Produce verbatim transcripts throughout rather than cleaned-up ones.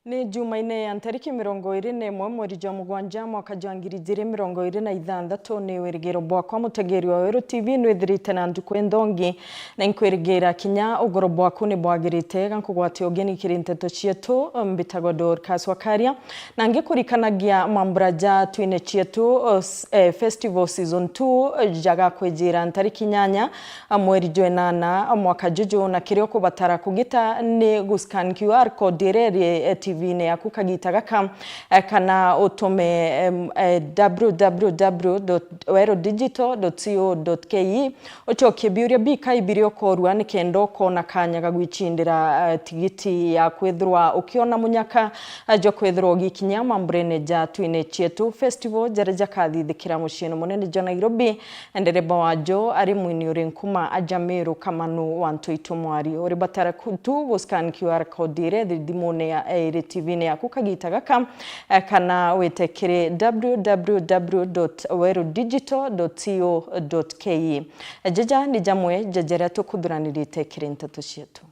Ni Jumaine ya ntariki mirongo iri na imwe mweri jwa mugwanja mwaka jwa ngiri ijiri mirongo iri na ithanthatu. Ni wirigiro bwakwa mutegeri wa Weru T V nwithirite na ntuku inthongi, na inkwirigira kinya ugoro bwaku ni bwagirite. Ga nkugwate ugeni kiri nteto cietu, mbitagwa Dorcas Wakaria, na ngikurikanagia mambura ja twine cietu, eh, festival season two, jagakwijira ntariki inyanya mweri jwa inana mwaka juju, na kiria ukubatara kugita ni gu scan Q R code iria iri, eh, T V-ini yaku kagita gaka, eh, kana utume, em, eh, W W W dot weru digital dot co dot K E, ucokie biuria bikai biria ukorua nikenda ukona kanya ga gwicindira, eh, tigiti ya kwithirwa ukiona munyaka, eh, jwa kwithirwa ugikinyia mambura-ini ja twine cietu festival jaria jakathithikira muciini munene jwa Nairobi. Ndereba wajo ari mwini uri nkuma aja Meru, Kamanu wa Ntoito Mwari. Uri batara ku-, tu gu scan Q R code iria iri thimune ya, iri T V-ini yaku kagita gaka, eh, kana wite kiri W W W dot weru digital dot co dot K E. Jaja ni jamwe ja jaria tukuthuranirite kiri nteto cietu.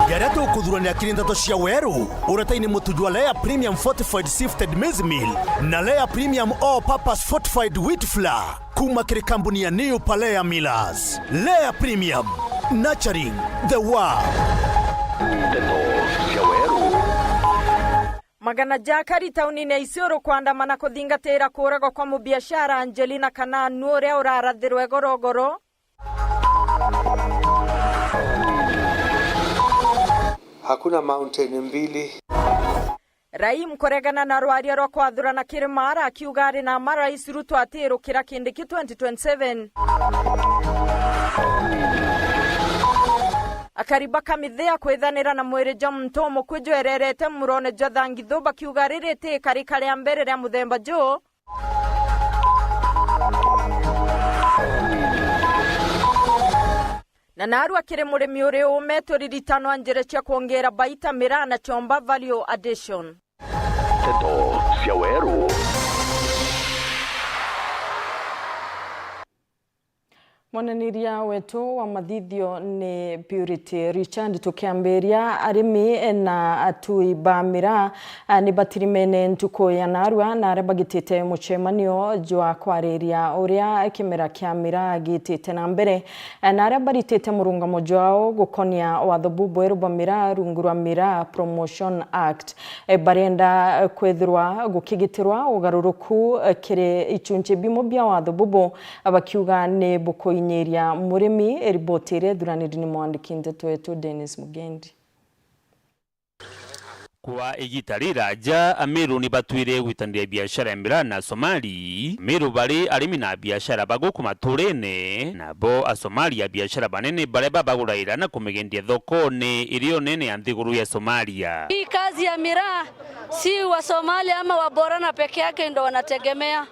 Jaria tukuthurania kiri nteto cia Weru, uretaini mutu jwa Lea Premium Fortified Sifted Maize Meal na Lea Premium All Purpose Fortified Wheat Flour kuma kiri kambuni ya New Palea Millers. Lea Premium, nurturing the world. Nteto cia Weru. Magana ja akari taunini ya Isiolo kwandamana kuthingatira kuuragwa kwa mubiashara Angelina Kananu uria urarathirwe gorogoro. Hakuna mountain mbili. Raim kuregana na rwaria rwa kwathurana kiri Mara, akiuga ari na ma Rais Ruto atirukira Kindiki twenty twenty-seven. Akari ba Kamithia kwithanira na mwiri jwa muntu umukui jwererete murone jwa Thangithu, bakiuga riri ti ikarika ria mbere ria muthemba juu. Na narua kiri murimi uri uume, turiritanwa njira cia kwongeera baita miraa na chomba, value addition. Nteto cia Weru. Mwananiria wetu wa mathithio ni Purity Richard. Tukiambiria, arimi na atui ba miraa, a, ni batirimene ntuku ya narua na aria bagitite mucemanio jwa kwariria uria kimera kia miraa gitite na mbere, a, na aria baritite murungamo jwao gukonia watho bubweru bwa miraa rungu rwa Miraa Promotion Act. E, barenda, e, kwithirwa gukigitirwa ugaruruku, e, kiri ichunchi bimwe bia watho bubu, bakiuga ni bukuinyiria murimi. E, riboti iria ithuraniri ni mwandiki nteto wetu Dennis Mugendi. Kwa igita riraja, Ameru ni batwire gwitaniria biashara ya miraa na Asomali. Ameru bari arimi na biashara ba guku maturene, nabo Asomali a biashara banene baria babaguraira na kumigendia thokone irio nene ya nthiguru ya Somalia. Hii kazi ya miraa, si wa Somalia ama wa Borana peke yake ndo wanategemea.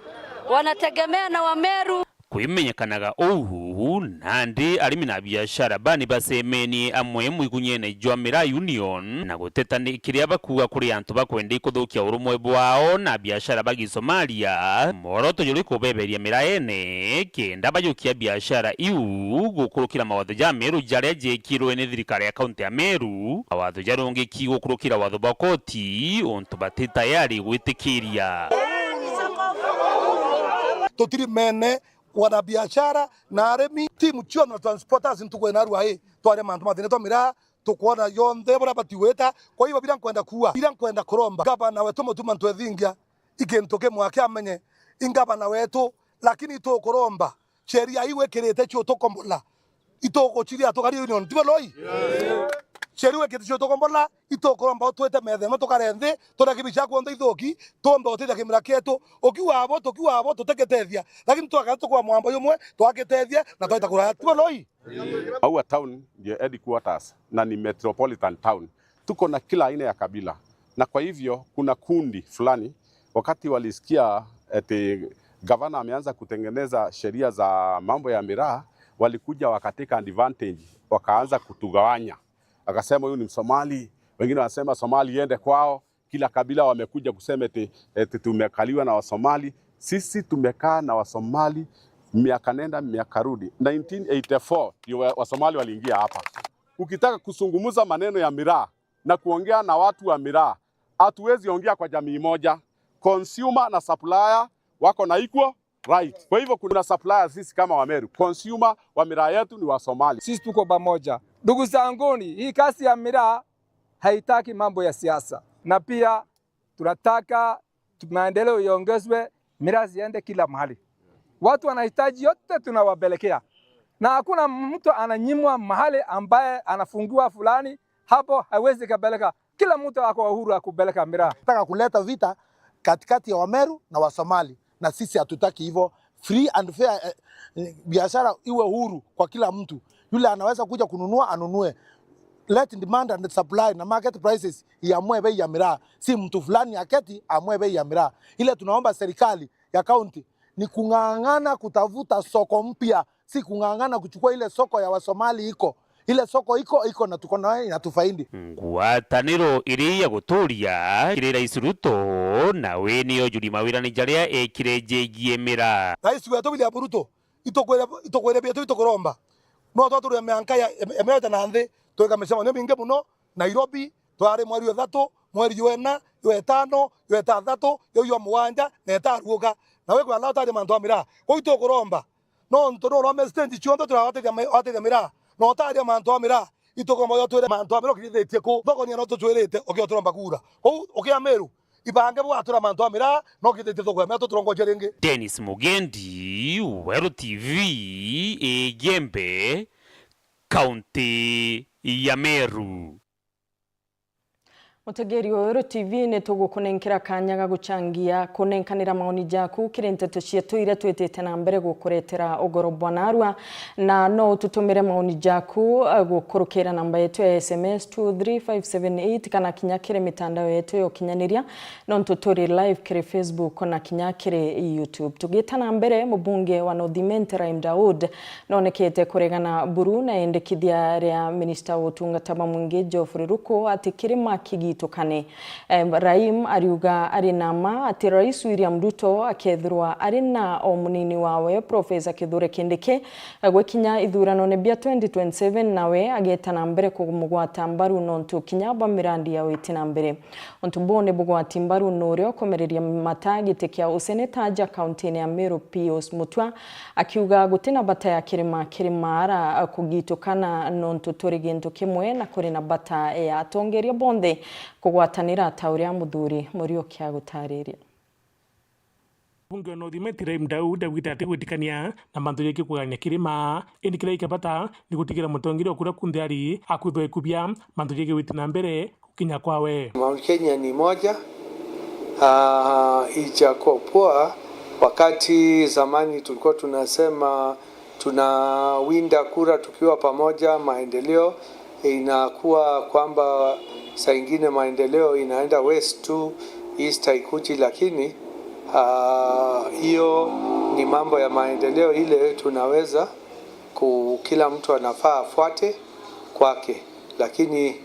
Wanategemea na Wameru. Kwimenyekanaga uu, nandi arimi na biashara bani bacemenie amwe mwigunyene jwa Miraa Union na guteta ni kiria bakuuga kuri antu bakwenda ikuthukia urumwe bwao na biashara ba Gisomalia, mworoto juri kubeberia miraene kenda bajukia biashara iu gukurukira mawatho ja Meru jaria jekirwe ni thirikari ya kaunti ya Meru, mawatho jarungiki gukurukira watho bwa koti untu bati tayari gwitikiria. Tutirimene wanabiashara na arimi, timu cionthe na transporters ntuku ina rua ii, twaria mantu mathina twa miraa, tukwona yonthe buria bati gwita. Kwa hivyo, biria nkwenda kuuga, biria nkwenda kuromba, gavana wetu Mutuma Ntwethingia, i kintu kimwe akiamenye, i gavana wetu, lakini itukuromba, sheria iu ikirite cio tukombola, ituguchiria tukari union, tibo loi? Sheria iu ikirite cio tukombola, itukuromba utwite metha imwe tukare nthi, tureke bicha kuonthe ithuki, tuombe utithia kimira kietu. Ukiuga abo, tukiuga abo, tutikitethia. Lakini twakara tukwa mwambo yumwe, twakitethia, na twaita kuraya. Tibo loi? Maua town ndio headquarters na ni metropolitan town. Tuko na kila aina ya kabila. Na kwa hivyo, kuna kundi fulani, wakati walisikia eti gavana ameanza kutengeneza sheria za mambo ya miraa, walikuja wakateka advantage, wakaanza kutugawanya. Akasema, "Huyu ni Msomali." Wengine wanasema, "Somali iende kwao." Kila kabila wamekuja kusema eti, eti tumekaliwa na Wasomali. Sisi tumekaa na Wasomali miaka nenda, miaka rudi. Nineteen eighty-four ndio wa-, Wasomali waliingia hapa. Ukitaka kuzungumza maneno ya miraa, Na kuongea na watu wa miraa, hatuwezi ongea kwa jamii moja. Consumer na supplier wako na equal right. Kwa hivyo kuna supplier sisi kama Wameru, consumer wa miraa yetu ni Wasomali. Sisi tuko pamoja. Ndugu zanguni, hii kazi ya miraa haitaki mambo ya siasa. Na pia tunataka tu-, maendeleo iongezwe, miraa ziende kila mahali. Watu wanahitaji yote tunawapelekea. Na hakuna mtu ananyimwa mahali ambaye anafungiwa fulani, hapo hawezi kapeleka. Kila mtu ako uhuru ya kupeleka miraa. Nataka kuleta vita katikati ya Wameru na Wasomali, na sisi hatutaki hivyo. Free and fair, eh, biashara iwe huru kwa kila mtu. Yule anaweza kuja kununua, anunue. Let demand and supply na market prices iamue bei ya miraa. Si mtu fulani aketi amue bei ya miraa. Ile tunaomba serikali ya kaunti ni kung'ang'ana kutafuta soko mpya, si kung'ang'ana kuchukua ile soko ya Wasomali iko. Ile soko iko, iko na tuko nayo inatufaidi. Ngwataniro iri ya guturia kiri Rais Ruto, nawe ni ujuri mawirani jaria ekire jegie miraa. Rais wetu William Ruto, itukwire, itukwire bietu itukuromba. No twaturia mianka ya, em-, emete na nthi, twika micemanio mingi muno, Nairobi, twari mweri wa ithatu, mweri jwa ina, jwa itano, jwa ithathatu, jwa, jwa mugwanja, na itaruuka. Na we kwala utaria mantu a miraa. Kwou itukuromba. Nontu nurome stage cionthe turawateria mi-, wateria miraa. Na utaria mantu a miraa. Itukuromba utwire mantu a miraa ukithitie ku. Thokonia no tutwirite, ukiuturomba kura. Kwou, ukia Meru, ibange bwatura mantu a miraa, no ukithitie thoko ya miraa tuturongocie ringi. Dennis Mugendi, Weru T V, Igembe, Kaunti ya Meru. Mutegeri wa Weru T V, ni tugukunenkera kanya ga guchangia kunenkanira maoni jaku kiri nteto cietu iria twitite na mbere gukuretera ugoro bwa narua, na no ututumire maoni jaku, eh, gukurukira namba yetu ya S M S two three five seven eight kana kinya kiri mitandao yetu ya ukinyaniria, nontu turi live kiri Facebook na kinya kiri YouTube. Tugita na mbere, mubunge wa North Imenti Rahim Daud nonekete kuregana buru na endekithia ria minista wa utungata bwa mwingi Geoffrey Ruku ati kirima kigitukane. Em, Rahim ariuga ari na ma ati Rais William Ruto akethirwa ari na o munini wawe Professor Kithure Kindiki, gwikinya ithuranone bia twenty twenty-seven nawe ageta na mbere kumugwata mbaru nontu kinya bwa mirandi ya witi na mbere. Untu buu ni bugwati mbaru nuria ukomereria mata giti kia useneta aja kauntine ya Meru Pius Mutua, akiuga gutina bata ya kirima kiri maara kugitukana nontu turi gintu kimwe na kuri na bata ya atongeria bonthe kugwatanira ta uria muthuri Muriuki agutariria. Bunge wa North Imenti Rahim Daud augite ati gwitikania na mantu jegie kugania kirima, indi kiria gikabata ni gutigira mutongeria o kuria kunthe ari akwithwa ekubia mantu jegie witi na mbere gukinya kwawe. Mount Kenya ni moja, ah, ijakuwa poa. Wakati zamani tulikuwa tunasema tunawinda kura tukiwa pamoja, maendeleo inakuwa kwamba saa ingine maendeleo inaenda west tu, east haikuji, lakini, ah, hiyo ni mambo ya maendeleo ile tunaweza ku-, kila mtu anafaa afuate kwake, lakini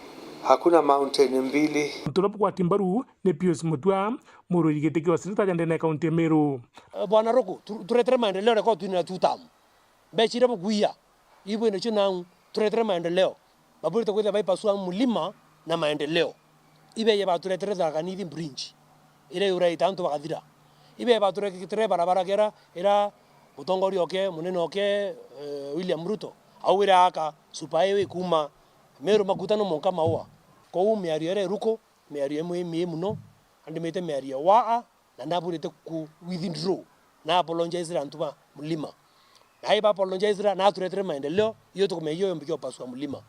hakuna mountain mbili. Turia bugwati mbaru ni Pius Mutua, murwiri giti kia useneta aja ndene ya kaunti ya Meru. Eh, Bwana Ruku, tu-, turetere maendeleo record twinina two term. Mbeca iria bukuia, ibwine cio nau, turetere maendeleo. Babwirite kwithira baipasua mulima na maendeleo. Ibeya baturetere Tharaka Nithi bridge, iria yuraite antu bakathira. Ibeya baturetere barabara kera, ira mutongoria oke, munene oke, eh, William Ruto, augire aka super highway kuuma Meru Makutano monka Maua. Kou miario iria iruku, miario imwe imii muno, andimite miario waa, na ndabwirite ku withdraw, na apologizera antu ba mulima. Na ai ba apologizera, na aturetere maendeleo, iyo tukumenya iyo yombikia upasua mulima.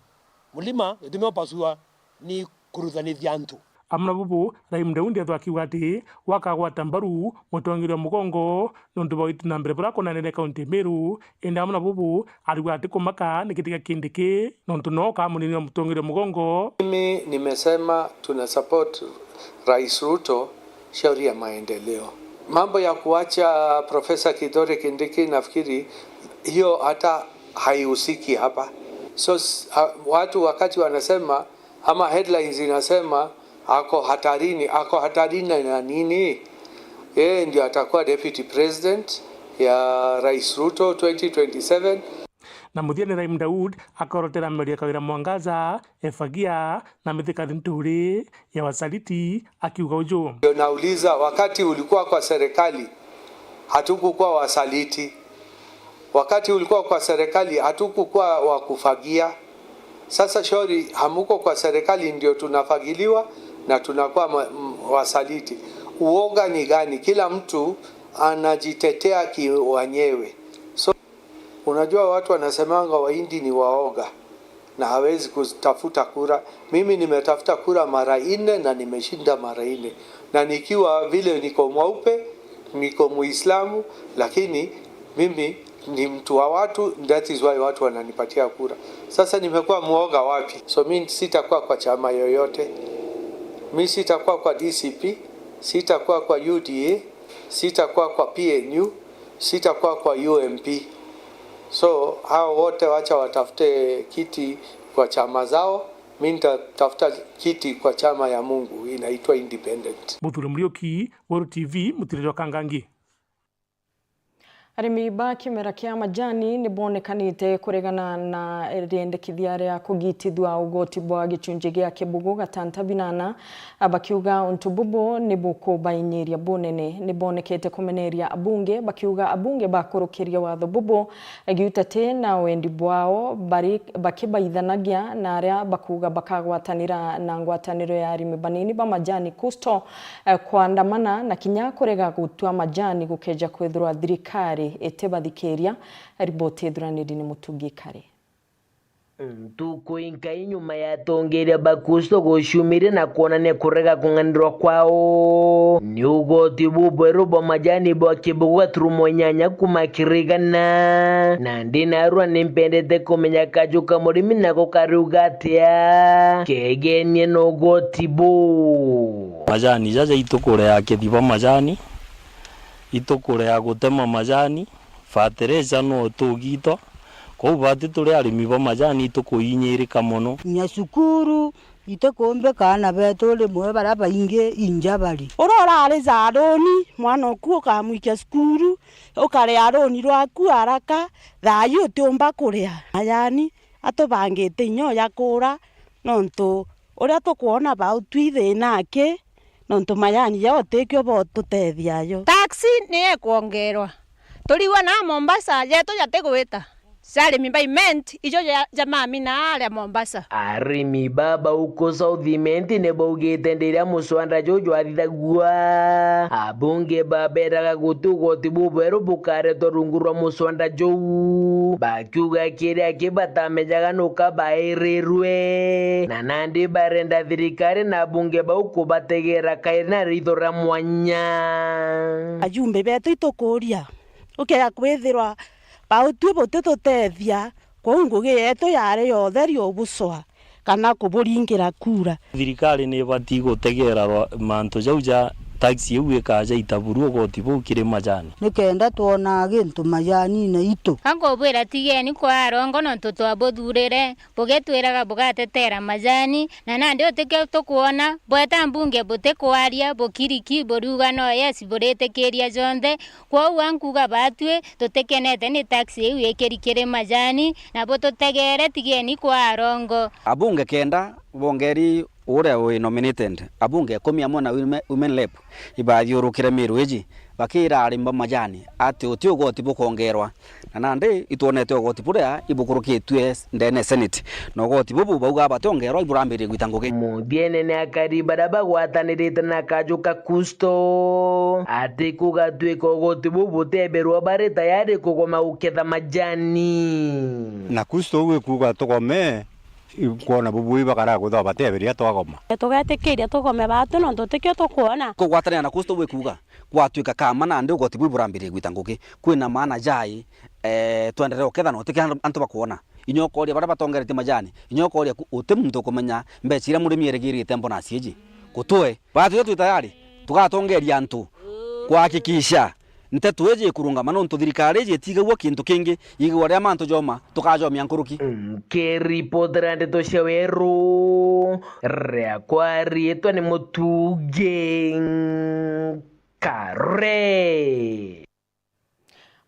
Mulima, gitumi upasua ni kuruthanithia antu. Amwe na bubu, Rahim Daud ethwa akiuga ati wakagwata mbaru mutongeria wa mugongo nontu bwa witi na mbere buria akonanene kaunti ya Meru, indi amwe na bubu, ariuga ati kumaka ni giti gia Kindiki, nontu no ka munini wa mutongeria wa mugongo. Mimi nimesema tuna support Rais Ruto, shauri ya maendeleo. Mambo ya kuacha Professor Kithure Kindiki, nafikiri hiyo hata haihusiki hapa. So, s-, ha-, watu wakati wanasema, ama headlines inasema, ako hatarini, ako hatarini na nini? Yeye ndio atakuwa deputy president ya Rais Ruto twenty twenty-seven. Na muthiene Rahim Daud akorotera Mary Kawira Mwangaza, Efagia na Mithika Linturi ya Wasaliti akiuga uju. Ndio nauliza, wakati ulikuwa kwa serikali, hatukukuwa wasaliti. Wakati ulikuwa kwa serikali, hatukukuwa wa kufagia. Sasa shauri hamuko kwa serikali ndio tunafagiliwa na tunakuwa ma- m- wasaliti. Uoga ni gani? Kila mtu anajitetea kiwenyewe. So, unajua watu wanasemanga Wahindi ni waoga na hawezi kutafuta kura. Mimi nimetafuta kura mara nne na nimeshinda mara nne, na nikiwa vile niko mweupe, niko Muislamu, lakini mimi ni mtu wa watu, that is why watu wananipatia kura. Sasa nimekuwa mwoga wapi? So mimi sitakuwa kwa chama yoyote, mi sitakuwa kwa D C P, sitakuwa kwa U D A, sitakuwa kwa P N U, sitakuwa kwa U M P. So hao wote wacha watafute kiti kwa chama zao, mi nitatafuta kiti kwa chama ya Mungu inaitwa independent. Muthuri Muriuki, Weru T V, Mutiriri wa Kangangi. Arimi ba kimera kia majani ni bonekanite kuregana na riendekithia ria kugitithua ugoti bwa gichunji gia Kibugu gatanta binana, bakiuga untu bubu ni bukubainyiria bunene. Ni bonekete kumeneria abunge, bakiuga abunge bakurukiria watho bubu giutati na wendi bwao, bari bakibaithanagia na aria bakuuga bakagwatanira na ngwataniro ya arimi banini ba majani Kusto, eh, kwandamana na kinya kurega gutua majani gukeja kwithirwa thirikari itibathikiria. Riboti ithuraniri ni Mutungi Kari. Ntuku inkai nyuma ya atongeria ba Kusto guciumiria na kwonania kurega kung'anirwa kwao ni ugoti bubweru bwa majani bwa kibugu gaturumo inyanya kuma kiri igana. Nandi narua ni mpendete kumenya kaju ka murimi nako kariuga atia kegenie na ugoti buu. Majani jaja itukurea kithiba majani, itukurea gutema majani, fertilizer no tugitwa. Kwou bati turi arimi ba majani itukuinyirika mono. Kinya cukuru itikumbika, aana betu rimwe baria baingi inja bari. Uria urari ja runi, mwana oku ukamwikia cukuru, ukaria runi rwaku haraka, thayu utiumba kuria. Majani atubangite inya uya kuura, nontu uria tukwona bau twi thina aki, nontu majani jau tikio botutethia jo. Taxi ni ekwongerwa. Turigwa na Mombasa, jetu jatigwita. Ja arimi ba Imenti, ijo ja, ja mami na aria Mombasa. Arimi baba uku South Imenti ni baugite ndiria muswanda juu jwathithagua, abunge baberaga guti ugoti bubweru bukaretwa rungu rwa muswanda juu, bakiuga kiria ki batamenyaga nuka bairirwe, na nandi barenda thirikari na abunge bau kubategera kairi na ritho ria mwanya. Ajumbe betu itukuria, ukeja kwithirwa bau twi butitutethia, kwou ngugi yetu yari ya utheria ubucwa kana kuburingira kura. Thirikari ni ibati gutegera rwa-, mantu jau ja taxi iu ikaja itaburu ugoti buu kiri majani. Nikenda twonaa gintu majanine itu. Angubwira tigeni kwa arongo nontu twabuthurire, bugitwiraga bugatetera majani, na nandi utikio tukwona, bweta mbunge butikwaria, bukiriki, buriuga no yes, buritikiria jonthe. Kwou ankuga batwi tutikenete ni taxi iu ikiri kiri majani, na bututegere tigeni kwa arongo. Abunge kenda bongeri uria wi nominated, abunge ikumi amwe na women, women rep ibathiurukire Meru iji, bakira arimi ba majani ati uti ugoti bukongerwa. Na nandi itwonete ugoti buria ibukurukitue ndene Senate, na ugoti bubu bauga bationgerwa iburambiririe gwita ngugi. Muthiene ni akari baria bagwatanirite na kaju ka Kusto ati kugatwika ugoti bubu buteberwa bari tayari kugoma guketha majani. Na Kusto uu ikuuga tugome, kwona bubui bakara kwithirwa bateberia twagoma. Tugetikiria tugome batu nontu tikio tukwona. Kugwatanira na Kusto uu ikuuga gwatwika kama nandi ugoti buu burambiririe gwita ngugi, kwina maana jai, eh, twenderee uketha na utikio antu bakwona. Inya ukoria baria batongeretie majani, inya ukoria ku-, uti muntu ukumenya mbeca iria murimi erigirite bonus iji. Gutwe, batwire twi tayari, tugatongeria antu kuhakikisha nteto iji ikurungama, nontu thirikari iji itigagua kintu kingi, igagua riria mantu joma, tukajomia nkuruki. Nkiripotera ndeto cia Weru, riakwa riitwa ni Mutungi Kare.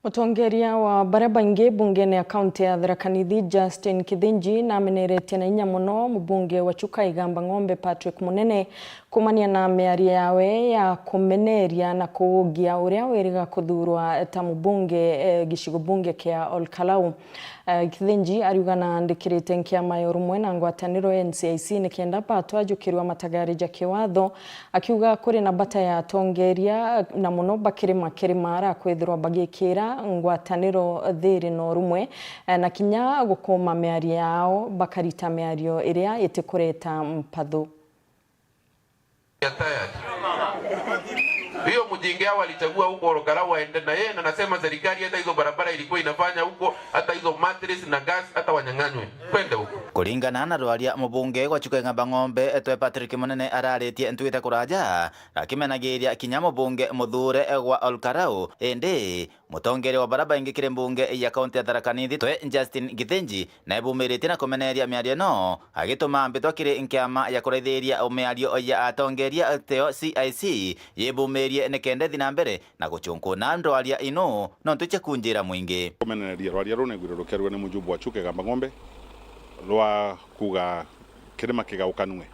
Mutongeria wa baria baingi bungene ya kaunti ya Tharaka Nithi, Justin Kithinji, nameneretie na inya mono mubunge wa Chuka Igamba Ng'ombe, Patrick Munene, kumania na miario yawe ya kumeneria na kuugia uria wiriga kuthurwa ta mubunge, eh, gicigo bunge kia Ol Kalou. Eh, Kithinji ariuga naandikirite nkiama ya urumwe na ngwataniro ya N C I C nikenda batwajukirwa matagari ja kiwatho, akiuga kuri na bata ya atongeria na mono bakirima kirima ara kwithirwa bagikira ngwataniro thiri na urumwe, eh, na kinya gukuma miario yao, bakarita miario iria itikureta mpathu. Tired. Hiyo mjinga yao alichagua huko Ol Kalou waende na yeye, na nasema serikali, hata hizo barabara ilikuwa inafanya huko, hata hizo mattress na gas, hata wanyang'anywe. Kwende huko. Kuringana na rwaria mubunge gwa Chuka Igamba Ng'ombe, twe Patrick Munene araritie ntwite kuraja, akimenagiria kinya mubunge muthure gwa Ol Kalou, indi mutongeria wa baria baingi kiri mbunge ya kaunti ya Tharaka Nithi, twe Justin Kithinji, nae bumiritie na kumeneria miario ino, agituma mbitwa kiri nkiama ya kuraithiria miario ya atongeria teo C I C yibumirie nikenda ithi na mbere na gucunkuna ndwaria ino nontu cia kunjira mwingi. Kumeneria rwaria ruu naigwire rukiarua ni mujumbe wa Chuka Igamba Ng'ombe rwa kuuga kirima kigaukanue.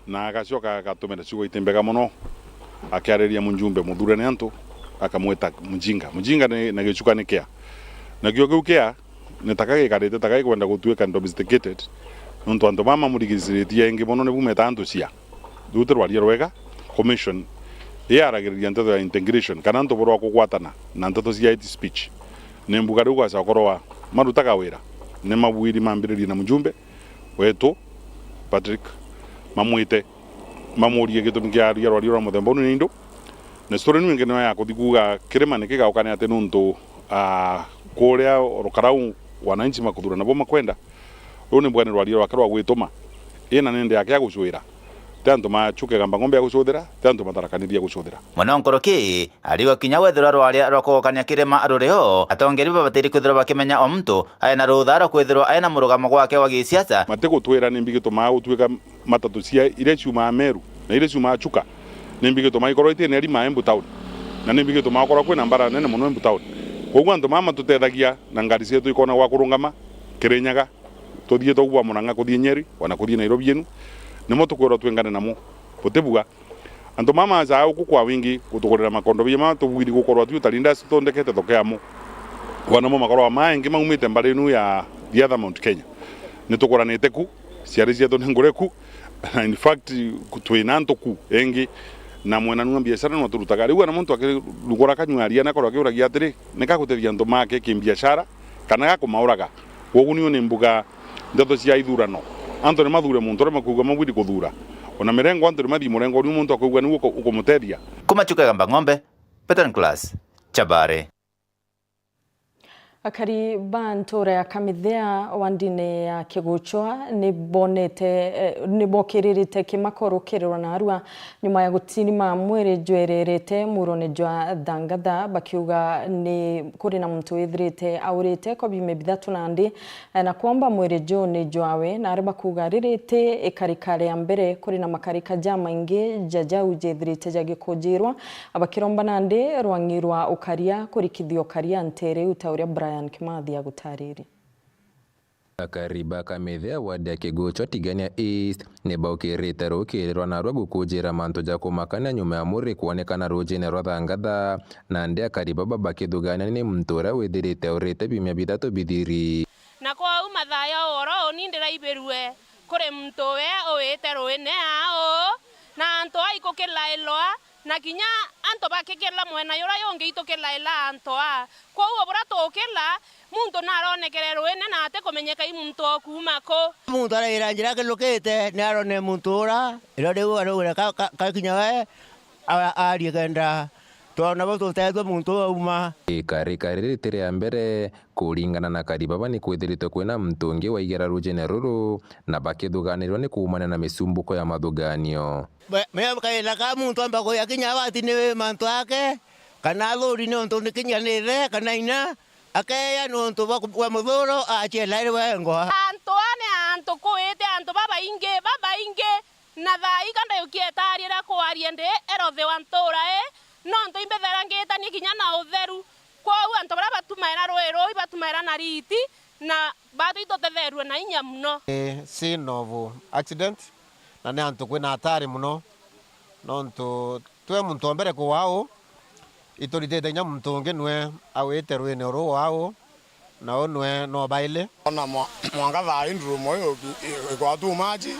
Na agacoka agatumira ciugo iti mbega mono, akiariria mujumbe muthure ni antu, akamwita mujinga. Mujinga ni, na Gichuka ni kia. Nakio kiu kia, ni taka gikarite, taka gikwenda gutuika domesticated, nontu antu baa mamurigiciritie ingi mono nibu meta antu cia. Riu ti rwaria rwega. Commission iyaragiriria nteto ya integration, kana antu burwa kugwatana na nteto cia hate speech. Ni mbuga riu gwaca gukorwa marutaga wira, ni mabwiri mambiririe na mujumbe wetu Patrick, mamwite, mamurie gitumi kia aria rwaria rwa muthemba uu ni indu. Na story niu ingi niyo ya kuthi kuuga kirima nikigaukane ati nuntu, ah, kuria Ol Kalou wananchi makuthura nabo makwenda. Ruu ni mbugani rwaria rwake rwa gwituma, ina nende yake ya gucuira. Ti antu ma Chuka Igamba Ng'ombe ya gucuthira, ti antu ma Tharaka Nithi ya gucuthira. Mono nkuruki, ariuga kinya wethirwa rwaria rwa kugukania kirima ruri o, atongeria babatiri kwithirwa bakimenya o muntu aina rutha rwa kwithirwa aina murugamo gwake wa gisiasa. Mati gutwira nimbi gitumaa gutuika matatu cia iria ciumaa Meru na iria ciumaa Chuka, nimbi gitumaa ikorwa itine rima Embu Town, na nimbi gitumaa gukorwa kwina mbara nene mono Embu Town. Koguo antu mama matutethagia na ngari cietu ikona gwa kurungama Kirinyaga, tuthii twaugwa Murang'a kuthii Nyeri, ona kuthii Nairobi yenu, nimo tukwirwa twingane namo. Butibua. Antu mama majaa uku kwa wingi gutugurira makondo bia ma tubwiri gukorwa twi utari ndasi tuthondekete thoko yamo. Wana mo makorwa ma ingi maumite mbari inu ya the other Mount Kenya. Nitukuranite ku, ciari cietu ni ngure ku, na in fact, ku-, twi na antu ku ingi, na mwena nua biashara nwa turutaga. Riu wana muntu akirugura kanyua aria na korwa akiuragia atiri, ni gakutethia antu make kimbiashara, kana gakumauraga? Kwogu niu ni mbuga ndeto cia ithurano. Antu ni mathure muntu uria makwigua mabwiri kuthura. Ona mirengo antu ni mathii murengo uria muntu akwigua niu uku-, ukumutethia. Kuma Chuka Igamba Ng'ombe, Peter Nicholas, Chabare. Akari ba ntura ya Kamithea wa ndini ya Kiguchwa ni bonete, eh, ni bokiririte kimako rukirirwa narua nyuma ya gutirima mwiri jwererete murone jwa Thangatha, bakiuga ni kuri na muntu withirite aurite kwa biumia bithatu nandi, eh, na kwomba mwiri juu ni jwawe, na aria bakuga riri ti ikarika ria mbere, kuri na makarika jamaingi ja jau jethirite jagikujirwa, bakiromba nandi rwang'i rwa ukaria kurikithia ukaria ntere iu, ta uria Brian Kimathi agutaririe. Akari ba Kamithea ward ya Kiguchwa Tigania East ni baukirite rukirirwa narua gukujira mantu ja kumakania nyuma ya mwiri kwonekana rujine rwa Thangatha, nandi akari baba bakithugania ni muntu uria withirite aurite biumia bithatu bithiri. Na kwou mathaa ya oro uni ndiraibirue kuri muntu we uwite ruine ao, na antu a ikukilailwa, na kinya antu bakikila mwena yura yungi itukilaila antu a. Kwou o buria tukila, muntu naronekere ruine na atikumenyeka i muntu o kuuma ku. Muntu araira njira akilukite, ni arone muntu ura, iro riu araugire ka, ka, kakinya we, a-, arie kenda twona bo tutethwe muntu uu auma. Ikarika riri ti ria mbere, kuringana na akari baba ni kwithiritwe kwina muntu ungi waigera rujine ruru, na bakithuganirwa ni kuumania na misumbuko ya mathuganio. Me, me kaina ka muntu amba kuya kinya abati ni mantu ake, kana athuri ni untu ni kinya ni ithe, kana ina, akeya ni untu bwa ku-, bwa muthuro, aciela iri wengwa. Antu aa ni antu kuite antu babaingi, babaingi, na thaa ii ka ndayukia etaarire kwaria ndi erothe wa ntuura ii, nontu imbethera ngitanie kinya na utheru. Kwou antu baria batumaira rui ruu ibatumaira na riiti, na batwi tutetherue na inya mono. Ni scene of accident, na ni antu kwina hatari mono, nontu twe muntu o mbere kugwa uu, ituritite inya muntu ungi nwe agwite ruine ruu wa uu, na uu nwe no baili. Ona mwa-, mwanka thaa ii ndurumo ii ikwatuma aci,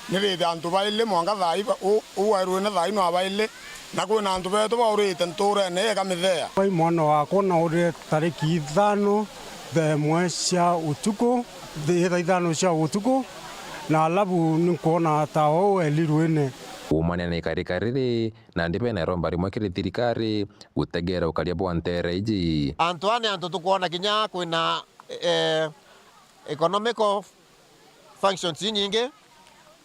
nirite antu baili mwanka thaa ii ba-, u-, uu wairwine thaa ii no abaili, na kwina antu betu baurite ntuurene ii ika Mithea. Wai mwana wakwa naurire tariki ithano thaa imwe cia utuku, thi-, thaa ithano cia utuku, na alafu ninkwona ta uu eli ruine. Kuumania na ikarika riri, nandi bena iromba rimwe kiri thirikari gutegera ukaria bwa nteere iji. Antu aa ni antu tukwona kinya kwina, eh, economical functions inyingi,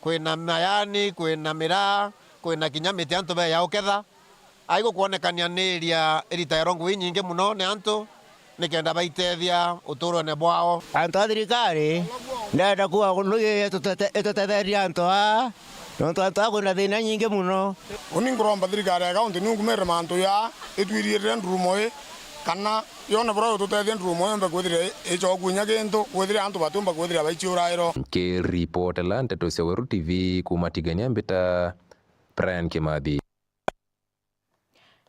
kwina mayani, kwina miraa, kwina kinya miti antu beya uketha. Ai gukwonekania ni iria iritairwa ngugi inyingi mono ni antu, nikenda baitethia uturone bwao. Antu a thirikari, ndenda kuuga nui itutete-, itutetherie antu aa, nontu antu aa kwina thiina nyingi mono. Uni nkuromba thirikari ya kaunti niu nkumirire mantu jaa, itwiriirire ndurumo ii, kana yone buria ututethia ndurumo ii yombe kwithira i-, icoku inya gintu, kwithira antu batiumba kwithira baiciurairwa. Nkiripotela nteto cia Weru T V kuuma Tigania, mbita Brian Kimathi.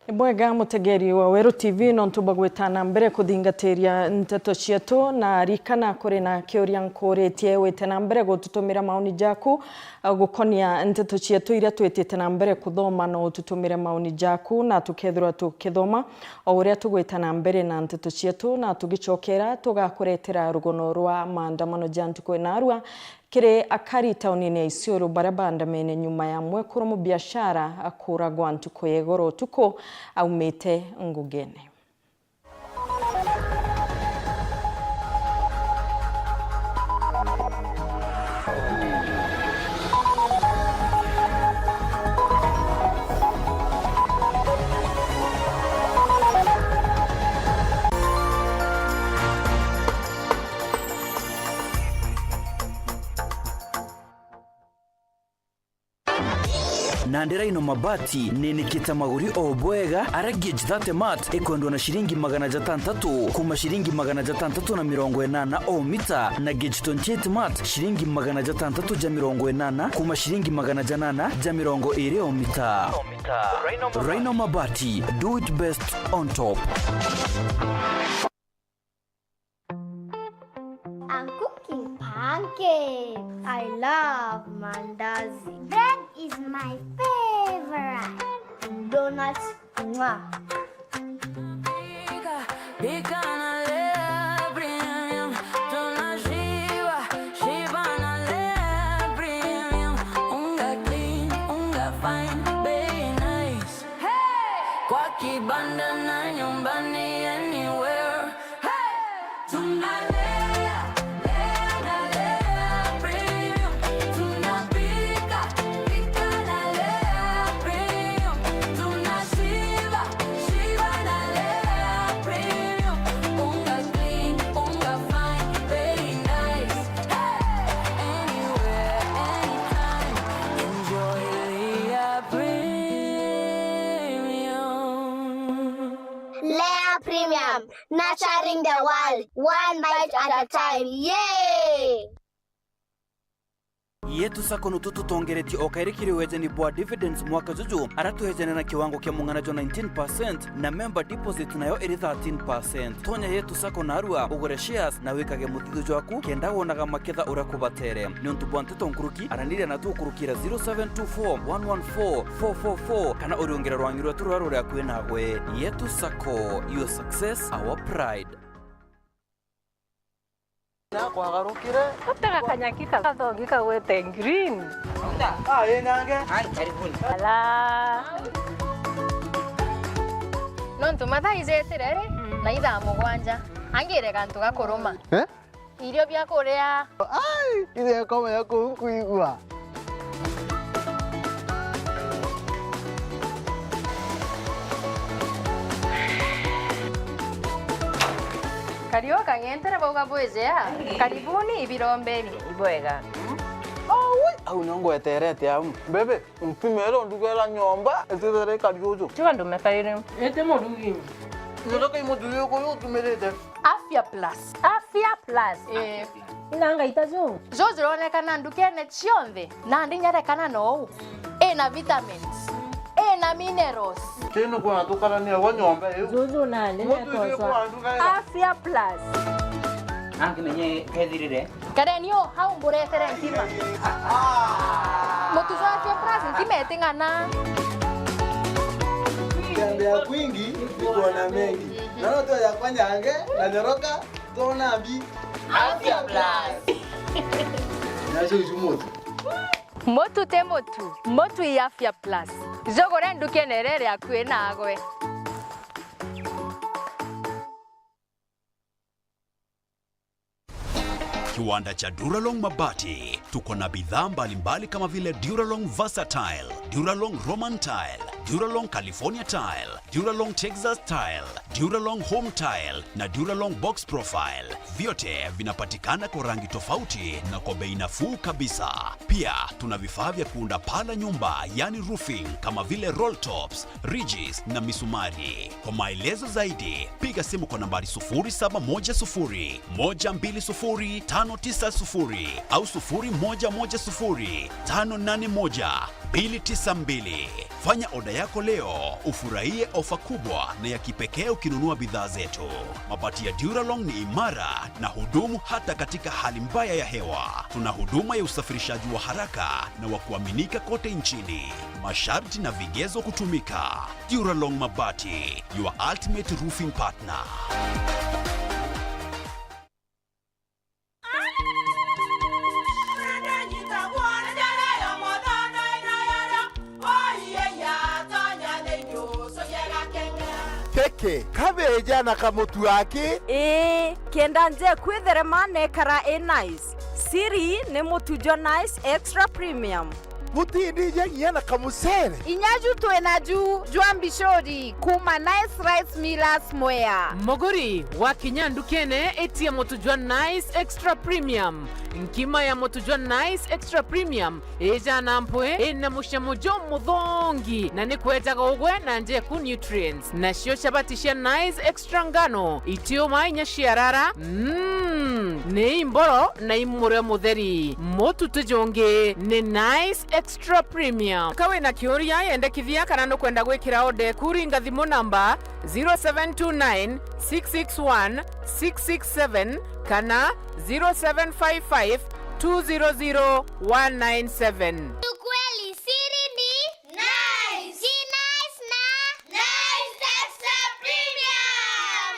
Ni bwega mutegeri wa Weru T V nontu bwa gwita na mbere kuthingatiria nteto cietu, na rikana kuri na kiuria nkuritie wite na mbere gututumira maoni jaku, a, gukonia nteto cietu iria twitite na mbere kuthoma. No ututumire maoni jaku na tukethirwa tukithoma o uria tugwita na mbere na nteto cietu, na tugicokera tugakuretera rugono rwa maandamano ja ntuku ina arua kiri akari taunine ya Isiolo baria baandamene nyuma ya mwekuru mubiashara kuuragwa ntuku ya igoro utuku aumite ngugene. Nandi Rhino Mabati ninikite maguri o bwega, aria gauge thirty mat ikwendwa na ciringi magana jatantatu kuuma ciringi magana jatantatu na mirongo inana o mita, na gauge twenty-eight mat ciringi magana jatantatu ja mirongo inana kuuma ciringi magana janana ja mirongo iri o mita. Rhino Mabati, do it best on top. I'm cooking pancakes. I love mandazi. Bread is my favorite. Donuts, mwah. Pika, pika na Lea Premium. Tunashiba, shiba na Lea Premium. Unga clean, unga fine, bei nice. Hey! Kwa kibanda na nyumbani, anywhere. Hey! Tunalea, lea na Lea Premium. Tunapika, pika na Lea Premium. Tunashiba, shiba na Lea Premium. Unga clean, unga fine, very nice. Hey! Anywhere, anytime. Enjoy Lea Premium. Lea Premium, nurturing the world, one bite at a time. Yay! Yetu Sacco nutu tutongeretie o kairi kiri wejani bwa dividends mwaka juju, aria twejane na kiwango kia mung'ana jwa nineteen percent, na member deposit nayo iri thirteen percent. Tonya Yetu Sacco narua, ugure shares, na wikage muthithu jwaku, kenda wonaga maketha uria kubatere. Niuntu bwa nteto nkuruki, araniria na tukurukira zero seven two four one one four four four four, kana uriungire rwangi rwetu ruria ruri akui nawe. Yetu Sacco, your success, our pride. Nakwagarukire. Utega kanyaki ka-, gathogi kagwete green. Ah, ĩ nange. Ai, karibuni. Ala. Nontu mathaa ijetire ri, mm, na ithaa mugwanja. Angire gantu gakuruma. Eh? Irio bia kuria. Ai, irio ikome ya kuu nkuigua. Kariu kang'entere bauga bwijea. Karibuni ibirombeni. Ibwega. Aui, au nio ngweterete au. Bebe, mpimere undugera nyomba, itithere ikari uju. Tiga ndume kairi. Ete murugi. Nyotoka imuthuri uku uyu utumirite. Afya Plus. Afya Plus. Eh. Ina ngaita ju. Ju jironekana ndukene cionthe. Nandi nyarekana nou. Ina vitamins. Ina minerals. Tinu kwa tukarania wa nyomba iu. Juju nandi. Muthuri uku andugaira. Afya Plus. Nangi menye kethirire. Kareni o hau mburetere nkima. Mutu jwa Afya Plus nkima iting'ana. Kutembea kwingi ni kuona mengi. Na no tuoya kwa nyange na nyoroka, tuona mbi. Afya Plus. Nacio icu mutu. Mutu ti mutu, mutu i Afya Plus. Jugure ndukene iria iri akui nagwe. Kiwanda cha Duralong Mabati. Tuko na bidhaa mbalimbali kama vile Duralong Versatile, Duralong Roman Tile, Duralong California Tile, Duralong Texas Tile, Duralong Home Tile na Duralong Box Profile. Vyote vinapatikana kwa rangi tofauti na kwa bei nafuu kabisa. Pia tuna vifaa vya kuunda paa la nyumba, yani roofing, kama vile roll tops, ridges na misumari. Kwa maelezo zaidi, piga simu kwa nambari sufuri saba moja sufuri, moja mbili sufuri, tano tisa sufuri au sufuri moja moja sufuri, tano nane moja, mbili tisa mbili. Fanya oda yako leo, ufurahie ofa kubwa na ya kipekee ukinunua bidhaa zetu. Mabati ya Duralong ni imara na hudumu hata katika hali mbaya ya hewa. Tuna huduma ya usafirishaji wa haraka na wa kuaminika kote nchini. Masharti na vigezo kutumika. Duralong Mabati, your ultimate roofing partner. Keke, kabeja na kamutu aki. Ii, kenda nje kwitherema nekara i nice. Siri ni mutu jwa Nice Extra Premium. Butindijagi na kamucere. Inya ju twina ju jwa mbicuri kuma Nice Rice Millers Mwea. Muguri, wakinya ndukene, itia mutu jwa Nice Extra Premium. Nkima ya mutu jwa Nice Extra Premium ijana mpwi, ina mucamo jumuthongi, na ni kwejaga ugwe na njeku nutrients. Nacio chabati cia Nice Extra Ngano itiuma inya ciarara. Mm, ni imboro na imurio mutheri. Mutu ti jungi ni Nice Extra Premium. Ka wina kiuria, yendekithia kana nukwenda gwikira order eku, ringa thimu namba zero seven two nine, six six one, six six seven kana zero seven five five, two zero zero, one nine seven. Ukweli siri ni Nice. Ni Nice na Nice Extra Premium.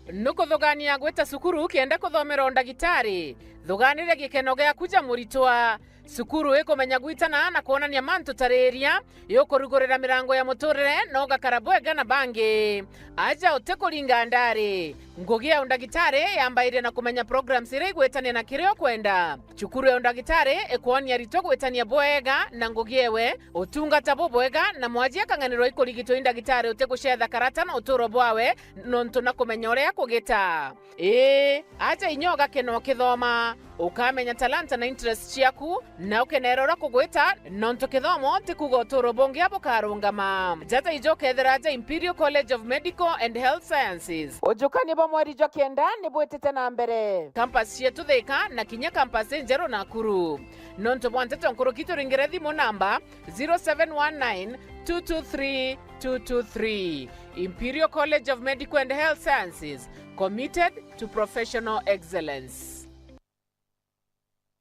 Yay! Nukuthugania gwita cukuru kenda kuthomera undagitari? Thuganire gikeno giaku ja muritwa. Cukuru ikumenya gwitana na kwonania mantu ta riria, yukurugurira mirango ya muturire na ugakara bwega na bangi. Aja utikuringa ndari. Ngugi ya undagitari yambairia na kumenya programs iria igwitania na kiria ukwenda. Cukuru ya undagitari ikwonia aritwa gwitania bwega na ngugi ewe, utungata bubwega, na mwaji akang'anirwa ikurigitwa i ndagitari utigucetha karata na uturo bwawe, nontu na kumenya uria kugita. Ii, aja inya ugakena ukithoma, ukamenya talanta na interest ciaku, na ukenera uria kugwita, nontu kithomo ti kuuga uturo bungi bukarungama. Jaja ijo ukethira aja Imperial College of Medical and Health Sciences. Ujukania bwa mweri jwa kenda ni bwitite na mbere. Campus cietu Thika na kinya campus injeru Nakuru. Nontu bwa nteto nkuruki, turingire thimu namba zero seven one nine, two two three, two two three. Imperial College of Medical and Health Sciences, committed to professional excellence.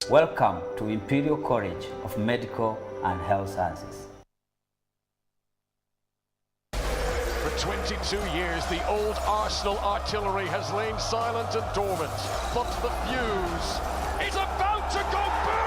Welcome to Imperial College of Medical and Health Sciences. For twenty-two years, the old Arsenal artillery has lain silent and dormant, but the fuse is about to go boom!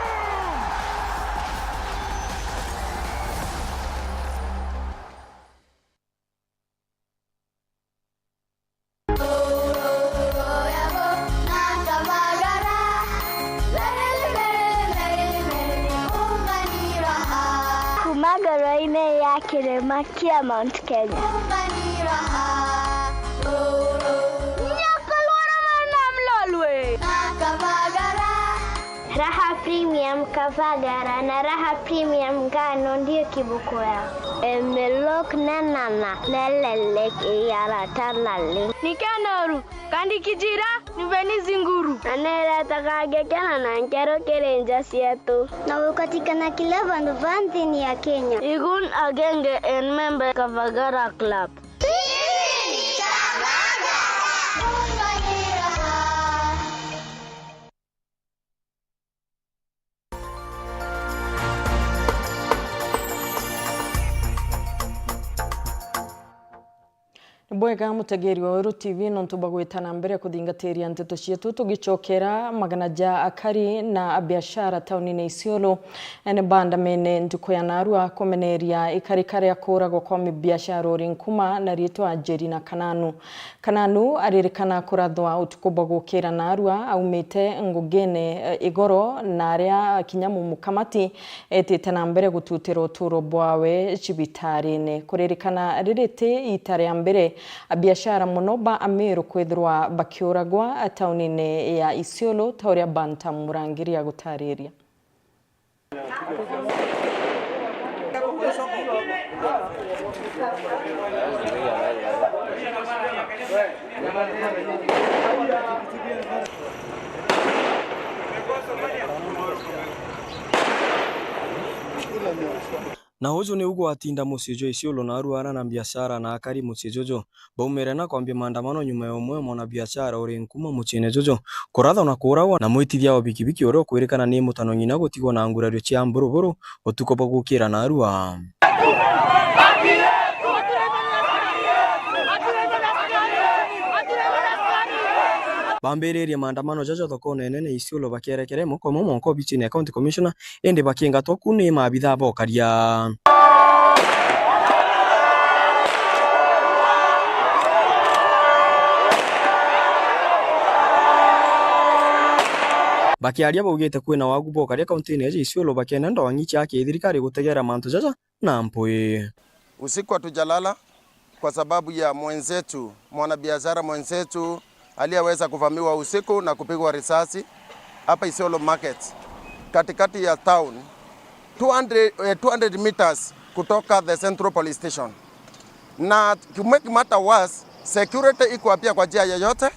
Kuma ngoro-inĩ ya kĩrĩma kĩa Mount Kenya. Nyoka lwara mwana mlolwe. Raha Premium Kavagara na Raha Premium Ngano ndio kiboko yao. Emelok nenana nelelek iyarata naleng. Nikenoru, kandi kijira, nibeni zinguru. Na neretaga gekena na nkero kiri nja cietu. Na gukatikana kila vandu va nthini ya Kenya. Igun agenge en member Kavagara Club. Ni bwega mutegeri wa Weru T V nontu bwa gwita na mbere kuthingatiria nteto cietu, tugicokera magana ja akari na abiashara taunine Isiolo ni baandamene ntuku ya narua kumeneria ikarika ria kuuragwa kwa mibiashara uri nkuma na riitwa Jerina Kananu. Kananu aririkana kurathwa utuku bwa gukira narua aumite ngugine, eh, igoro, na aria kinya mumukamati etite na mbere gututira uturo bwawe cibitarine. Kuririkana riri ti iita ria mbere abiashara mono ba Amiru kwithirwa bakiuragwa taunine ya Isiolo, ta uria Bantam Murangiri agutariria. Na uju niu gwatinda mucii jwa Isiolo na aruara na biashara na akari mucii juju. Baumire na kwambia maandamano nyuma ya umwe wa mwanabiashara uri nkuma muciine juju kurathwa na kuuragwa na mwitithia wa bikibiki uria ukwirikana ni mutano ng'ina gutigwa na ngurario cia mburuburu utuku bwa gukira narua. Bambiririe maandamano jaja thokone nene Isiolo bakierekera imwe kwa imwe mwanka obichine ya County Commissioner, indi bakiingatwa ku ni maabithaa ba ukaria. Bakiaria baugite kwina wagu bwa ukaria kauntine ya Isiolo, bakienda ndwang'i cia kithirikari gutegera mantu jaja na mpwi. Usiku hatujalala kwa sababu ya mwenzetu, mwanabiashara mwenzetu aliyeweza kuvamiwa usiku na kupigwa risasi hapa Isiolo Market, katikati ya town, two hundred, eh, two hundred meters kutoka the Central Police Station. Na to make matter worse, security iko pia kwa njia yoyote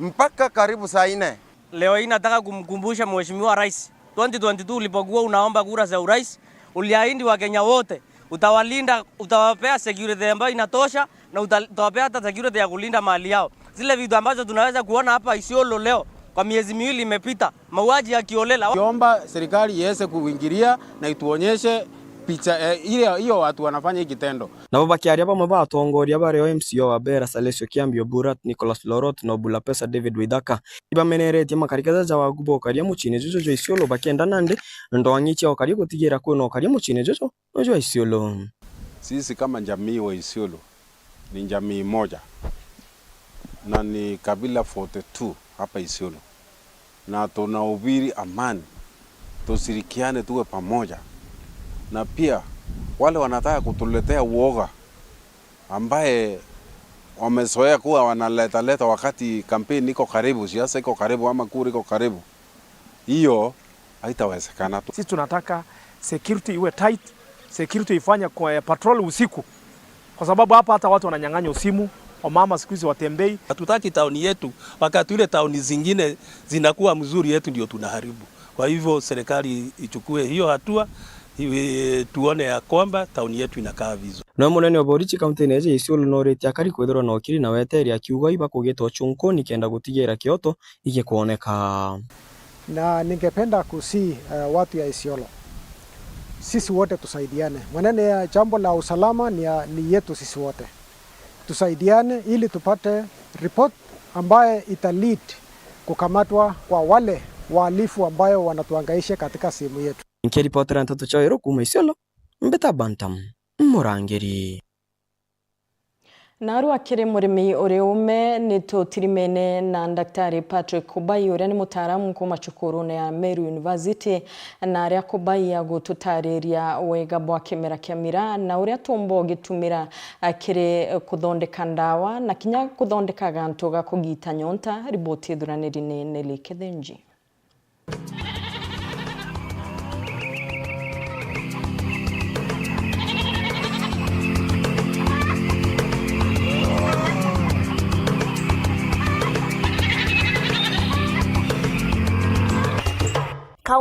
mpaka karibu saa nne. Leo hii nataka kumkumbusha Mheshimiwa Rais, twenty twenty-two ulipokuwa unaomba kura za urais, uliahidi Wakenya wote utawalinda, utawapea security ambayo inatosha na uta-, utawapea hata security ya kulinda mali yao. Zile vitu ambazo tunaweza kuona hapa Isiolo leo kwa miezi miwili imepita, mauaji ya kiolela. Kiomba serikali iweze kuingilia na ituonyeshe picha, eh, ile hiyo watu wanafanya hii kitendo. Nabo bakiaria bamwe ba atongoria bario M C A wa Bera Salesio Kiambi, Oburat Nicholas Lorot na Obula Pesa David Waithaka, ibameneretie makarika jaja wagu bokaria muciine juju jwa Isiolo bakienda nandi ndwang'i cia ukaria gutigira kwina ukaria muciine juju jwa Isiolo. Sisi kama jamii wa Isiolo ni jamii moja na ni kabila forty two hapa Isiolo. Na tunahubiri amani, tushirikiane, tuwe pamoja. Na pia wale wanataka kutuletea uoga ambaye wamezoea kuwa wanaleta leta wakati kampeni iko karibu, siasa iko karibu ama kura iko karibu, hiyo haitawezekana tu. Sisi tunataka security iwe tight, security ifanye kwa, eh, patrol usiku. Kwa sababu hapa hata watu wananyang'anywa simu, wamama siku hizi watembei. Hatutaki tauni yetu, wakati ule tauni zingine zinakuwa mzuri, yetu ndio tunaharibu. Kwa hivyo serikali ichukue hiyo hatua, iwe, tuone ya kwamba tauni yetu inakaa vizuri. Nawe munene wa borichi kaunti-ini ya Isiolo noritie akari kwithirwa na ukiri na weteeri, akiuga ibakugita uchunkuni kenda gutigira kioto igikwoneka. Na ningependa kusihi, eh, watu ya Isiolo, sisi wote tusaidiane. Maneno ya jambo la usalama ni ya, ni yetu sisi wote. Tusaidiane ili tupate report ambaye ita lead kukamatwa kwa wale wahalifu ambayo wanatuhangaisha katika sehemu yetu. Nkiripotera nteto cia Weru kuuma Isiolo, mbita Bantam Murangiri. Narua kiri murimi uri ume, ni tutirimene na Daktari Patrick Kubai, uria ni mutaaramu kuuma cukurune ya Meru University, na aria Kubai agututariria wega bwa kimera kia miraa na uria tuumba ugitumira, a, kiri kuthondeka ndawa na kinya kuthondeka gantu ga kugita nyonta. Riboti ithuraniri ni Nelly Kithinji.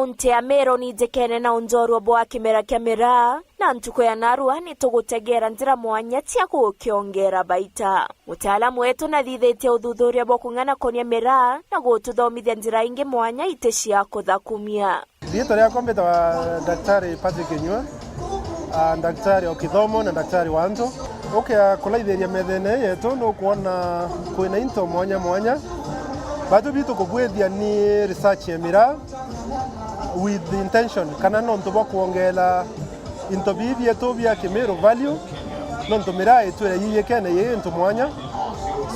Kaunti ya Meru ni ijikene na unjorua bwa kimera kia miraa, na ntuku ya narua ni tugutegera njira mwanya cia gukiongera baita. Mutaalamu wetu nathithitie uthuthuria bwa kung'ana konia miraa na gututhomithia njira ingi mwanya iti cia kuthakumia. Riitwa riakwa mbitawa Daktari Patrick Kinyua, a, daktari o kithomo na daktari wa antu. Ukia kulaithiria methene yetu, nukwona kwina into mwanya mwanya. Batu bitu kubwithia ni research ya miraa with intention, kana nontu bwa kwongela into bii bietu bia Kimiru value, nontu miraa itwire yiyikene yi into mwanya.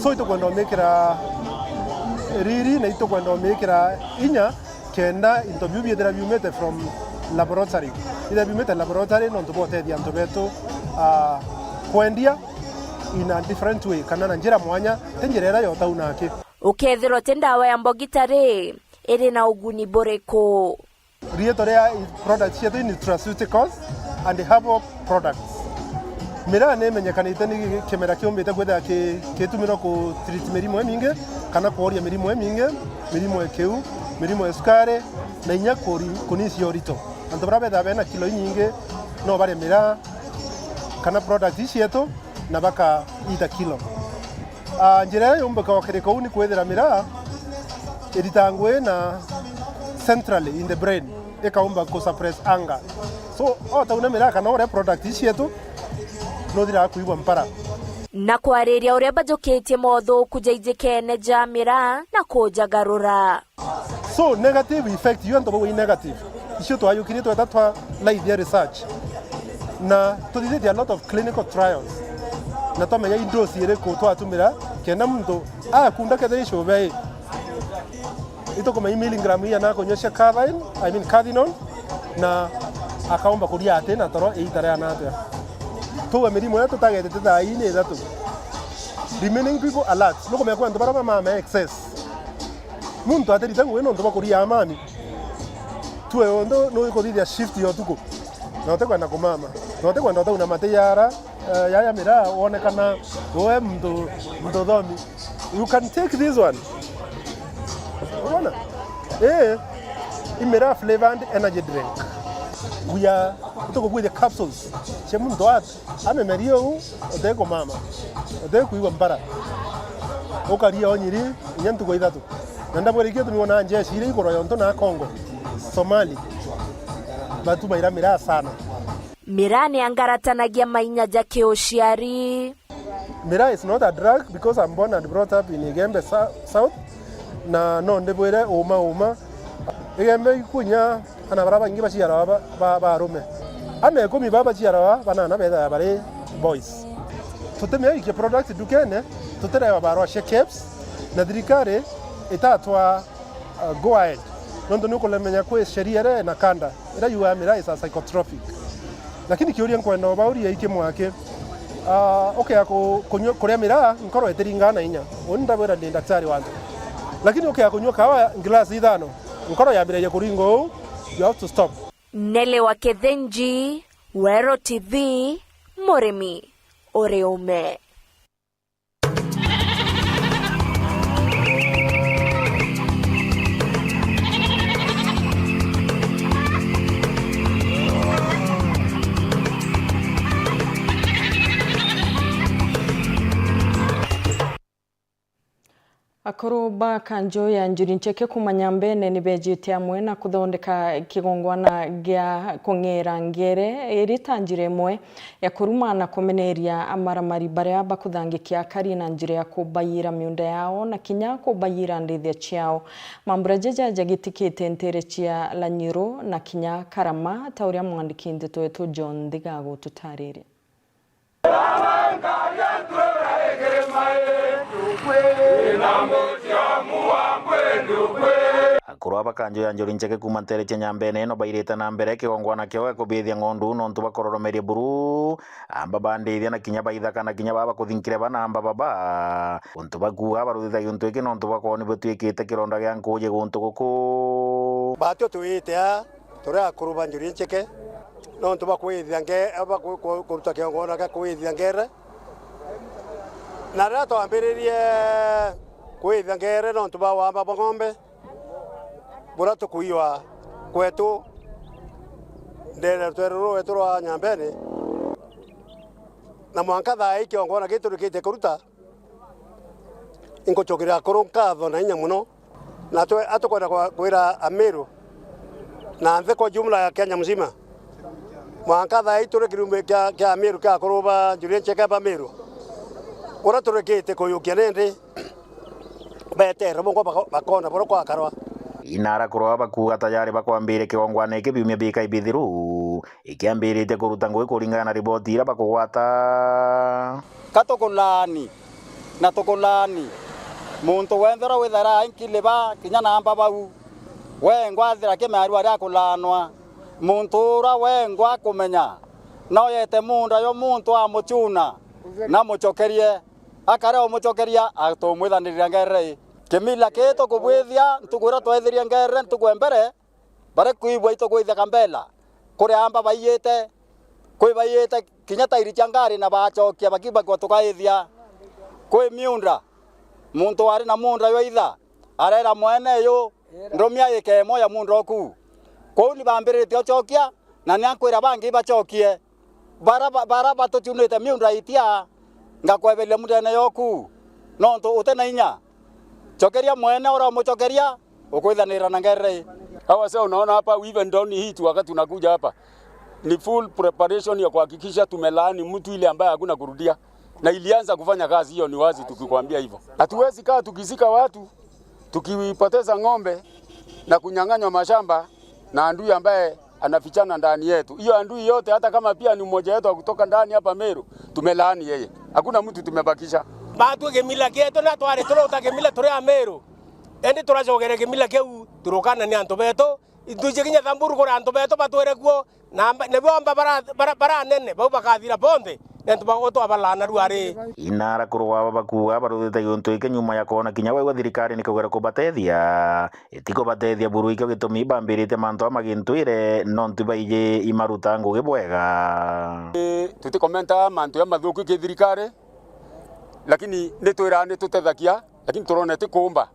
So itukwenda umikira riri na itukwenda umikira inya kenda into biu biithira biumite from laboratory. Biithira biumite laboratory nontu bwa utethia antu betu, ah, kwendia in a different way, kana na njira mwanya, ti njira iria ya utau naki. Ukethirwa ti ndawa ya mbogita ri, iri na uguni buriku? Riitwa ria product cietu ni nutraceuticals and herbal products. Miraa ni imenyekanite ni kimera kiumbite kwithira ki-, kitumirwa ku treat mirimo imingi, kana kworia mirimo imingi, mirimo ya kiu, mirimo ya cukari, na inya kuri-, kunisia urito. Antu baria bethaa bena kilo inyingi no barie miraa kana product ii cietu na bakaita kilo. Ah, njira iria yumbika ukirika uu ni kwithira miraa irita ngui na centrally in the brain, ikaumba ku suppress anger. So, o ta una miraa kana uria product ii cietu, nuthiraga kuigua mpara. Na kwariria uria bajukitie mothuku jaijikene ja miraa na kujagarura. So, negative effect, iu antu bauga i negative. Icio twayukirie tweta twa laithia research. Na tuthithitie a lot of clinical trials. Na twamenya i dose iriku twatumira, kenda muntu akunda kethira icuba i. Itukumenya i milligram iana akunyua cia cathine, I mean cathinone, na akaumba kuria ati na toro iita riana atia. Tuwe mirimo iria tutagetete thaa ii ni ithatu. Remaining people alert. Nukumenya kwi antu baria bamama excess. Muntu atirite ngui nontu bwa kuria amami. Tue untu nukuthithia shift ya utuku. Na utikwenda kumama. Na utikwenda utauna mate yara, eh, yaya miraa wonekana we muntu, muntu uthomi. You can take this one. Unaona? Eh, i miraa flavored energy drink. We are, tukukwithia capsules. Cia muntu at Amemeria uu, utikumama, utikuigua mpara. Ukaria onyiri inya ntuku ithatu. Na ndabwira ikio tumi wona njeshi iria ikuroya untu na Congo, Somali, batu baira miraa sana. Miraa ni angaratanagia mainya ja kiuciari. Miraa is not a drug because I'm born and brought up in Igembe Sou-, South. Na no ndibwire uma uma, Igembe ikunya ana baria baingi baciarwa ba, ba, ba arume. Ana ikumi baa baciarwa banana bethaga bari boys. Tutimia ikia product ndukene, tutirewa barua cia KEBS, na thirikari itatwa, uh, go ahead. Nontu ni ukulemenya kwi sheria iri na kanda iria yugaa miraa is a psychotropic. Lakini kiuria nkwenda ubauria iki mwaki, ah, ukea ku-, kunyua, kuria miraa, nkoro itiringaa na inya. Uni ndabwira ndi daktari wa antu. Lakini ukea kunyua kawa glass ithano, nkoro yambiragia kuringa uu, you have to stop. Nelly wa Kithinji, Weru T V, Murimi uri ume. Akuru ba kanju ya Njuri Ncheke kuuma Nyambene ni beejite amwe na kuthondeka kigongwana gia kung'era ngere iri ta njira imwe ya kuruma na kumeneria amaramari baria bakuthangikia akari na njira ya kubaiyira miunda yao na kinya kubaiyira ndithia ciao. Mambura jaja jagitikite ntere cia Lanyiru na kinya Karama, ta uria mwandiki nteto wetu John Thiga agututariria. Akuru aba kanju ya Njuri Ncheke kuuma ntere cia Nyambene ino bairite na mbere kigongwana kiao gia kubithia ng'ondu nontu bwa kuroromeria buru amba ba ndithia na kinya ba ithaka na kinya baa bakuthinkire bana amba baba. Untu bakuuga baruthithagia untu iki nontu bwa kwoni butwikite kironda gia nkuuji guntu guku. Batio twite aa turi akuru ba Njuri Ncheke, nontu bwa kwithia nge-, bwa ku-, ku-, kuruta kigongwana gia kwithia ngere. Na riria twambiririe kwithia ngere nontu bwa wamba bwa ng'ombe, buria tukuiywa Kwetu, ndene rutwere ruru rwetu rwa Nyambene, na mwanka thaa ii kiongo na giturikite kuruta, inkucokeria akuru nkatho na inya mono. Na twe, atukwenda kwa-, kwira Amiru na nthi kwa jumla ya Kenya mzima, mwanka thaa ii turi kirumbi kia, kia Amiru kia akuru ba Julian Cheke ba Miru, uria turikite kuyukia nindi, betere bongwa bako-, bakona buria kwakarwa. Inara kurwa bakuuga tayari bakwambire kigongwana iki biumia bikai bithiru, ikiambiritie kuruta ngugi kuringana na riboti iria bakugwata. Ka tukulaani, na tukulaani, muntu wenthe uria withaira ainkiliba kinya namba bau, wengwa athira kimearu aria akulaanwa. Muntu uria wengwa akumenya, no yete muunda yo muntu amuchuna, na mucokerie, akare umucokeria, atumwithanirira ngerere ii. Kimila kii tukubwithia ntuku iria twaithirie ngerere ntuku ya mbere, baria kwibua itugwithia Kambela, kuri amba baiyite, kwi baiyite kinya tairi cia ngari na bacokia bakiuga kwa tukaithia. Kwi miunda, muntu wari na muunda jwa itha, arera mwene yu, "Ndumia ika imwe ya muunda oku." Kwou ni bambiritie ucokia, na ni ankwira bangi bacokie. Bara ba-, bara batucunite miunda itia, ngakweberia mundene yoku, nontu uti na inya. Cokeria mwene uria umucokeria, ukwithanira na ngerere ii. Hawa sasa unaona hapa, even down hii tu, wakati tunakuja hapa, ni full preparation ya kuhakikisha tumelaani mtu ile ambaye hakuna kurudia. Na ilianza kufanya kazi hiyo, ni wazi tukikwambia hivyo. Hatuwezi kaa tukizika watu, tukipoteza ng'ombe na kunyang'anywa mashamba na adui ambaye anafichana ndani yetu. Hiyo adui yote, hata kama pia ni mmoja wetu wa kutoka ndani hapa Meru, tumelaani yeye. Hakuna mtu tumebakisha. Batwi kimila kietu na twari turuta kimila turi a Meru. Indi turacokere kimila kiu turukana ni antu betu. Itwiji kinya Thamburu kuri antu betu batwire kuo, na amba-, nibio amba bara-, bara-, baranene, bau bakathira bonthe, ni antu bagutwa balana ruari. Inara kurwa aba bakuuga baruthite giuntu giki nyuma ya kwona kinya baigua thirikari ni kaugera kubatethia. Itikubatethia buru ikio gitumi bambirite mantu ama gintwire, nontu baiji imaruta ngugi bwega. Ii, tutikomenta mantu ya mathuku ki thirikari, lakini nitwira nitutethagia, lakini turona ti kuumba.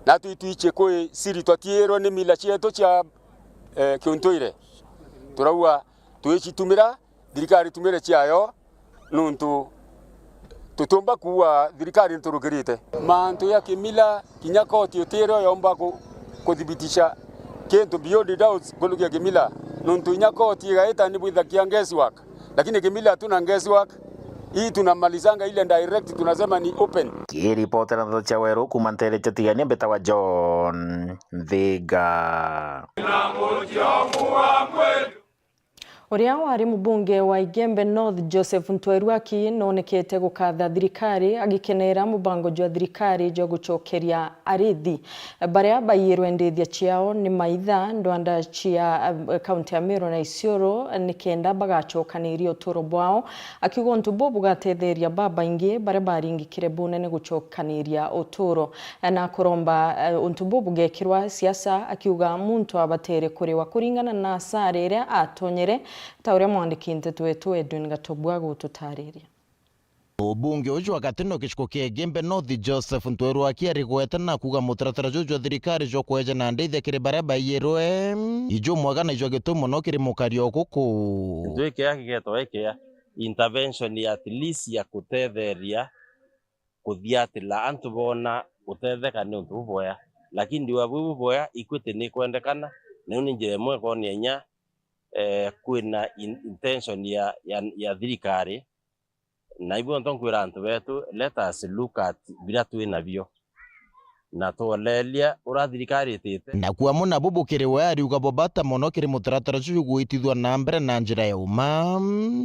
Natwi itwichie kwi siri twatiirwe ni mila cietu cia, eh, kiuntwire. Turauga twicitumira, thirikari itumire ciayo, nuntu tutiumba kuua thirikari nturukirite. Mantu ya kimila, kinya koti utire uyomba ku-, kuthibitisha kintu beyond doubt kurukia kimila, nuntu inya koti igaita ni bwithagia guesswork. Lakini kimila hatuna guesswork. Hii tunamalizanga ile direct, tunasema ni open. Kiripotera Ndeto cia Weru kuuma nteere cia Tigania, mbitawa John Nthiga. Uria wari mubunge wa Igembe North, Joseph Ntweruaki, noonekete gukatha thirikari, agikeneera mubango jwa thirikari jwa gucokeria arithi baria baiyirwe ndithia ciao ni maitha ndwanda cia, eh, kaunti ya Meru na Isiolo, nikenda bagacokaniria uturo bwao, akiuga untu buu bugatetheria babaingi baria baringikire bunene gucokaniria uturo. Na kuromba, eh, untu buu bugekirwa siasa, akiuga muntu abatere kuriwa kuringana na asara iria atonyere, ta uria mwandiki nteto wetu Edwin Gatobua agututariria. Mubunge uju wa gatene wa gicigo kia Igembe North, Joseph Ntweruaki, arigweta na kuuga mutaratara juju jwa thirikari jwa kweja na ndithia kiri baria baiyirwe ijumwega na ijwa gitumi mono kiri mukari o guku. Gintu giki gigetwa giki intervention ya at least ya kutetheria kuthiatira antu boona gutetheka ni untu bubwea. Lakini ndiuga buu bubwea, Equity ni ikwendekana, na iu ni njira imwe ikonia inya, eh, kwina in-, intention ya, ya, ya thirikari. Na ibu nto nkwira antu betu, let us look at biria twi nabio. Na twoleria uria thirikari itite. Naku amwe nabu bukiri we ariuga bo bata mono kiri mutaratara juju gwitithua na mbere na njira ya uma.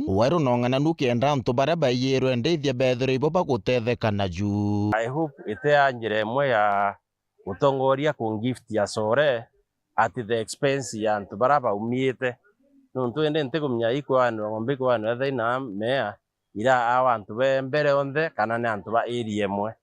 Weru nong'ananu kenda antu baria baiyirwe ndithia bethirwe ibo bagutetheka naju. I hope ite ya njira imwe ya gutongoria ku gift ya core at the expense ya antu baria baumiite. Nuntu indi ntikumenya ikwanirwa ng'ombe ikwanirwa thaina mea ira a antu be mbere onthe kana ni antu ba area imwe.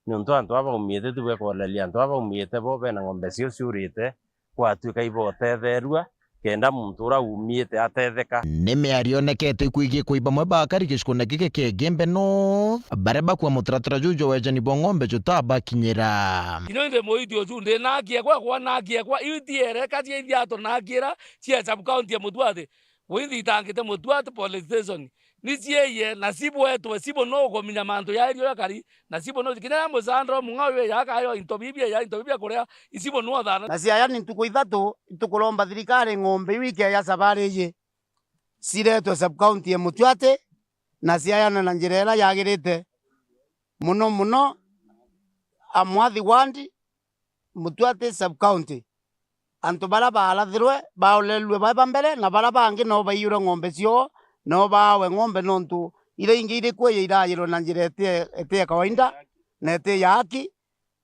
Niuntu antu aba baumiite ti bwekworeria antu aba baumiite bo bena ng'ombe cio ciurite, gwatuika ibotetherua, kenda muntu uria umiite atetheka. Ni miario yonekete ikwigii kwii bamwe bakari gicigone giki kia Igembe North, baria bakua mutaratara juu jwa wejani bwa ng'ombe jutabakinyira. Kinya indi muiti uju ndi na haki ekwa, ekwa na haki ekwa, iu ti ereka cia ithiato na haki ira cia sub county ya Mutuati. Withitangite Mutuati police station, ni cieiye, na cibwetwe, cibu no ukominya mantu yaerio yakari, na cibu no kinya ya musandro mung'ao yo yakayo into bibia ya into bibia kuria, icibu no thana. Na ciaya ni ntuku ithatu, itukuromba thirikari ng'ombe iu ikeeja sabari iji, ciretwe sub county ya Mutuati, na ciayana na njira iria yagirite, muno muno Amwathi ward, Mutuati sub county. Antu baria baarathirwe, baorerue bae ba mbere, na baria bangi no baiyirwe ng'ombe cioo, no baawe ng'ombe, nontu iria ingi iri kueja irayirwe na njira iti, iti ya kawaida, na iti ya haki.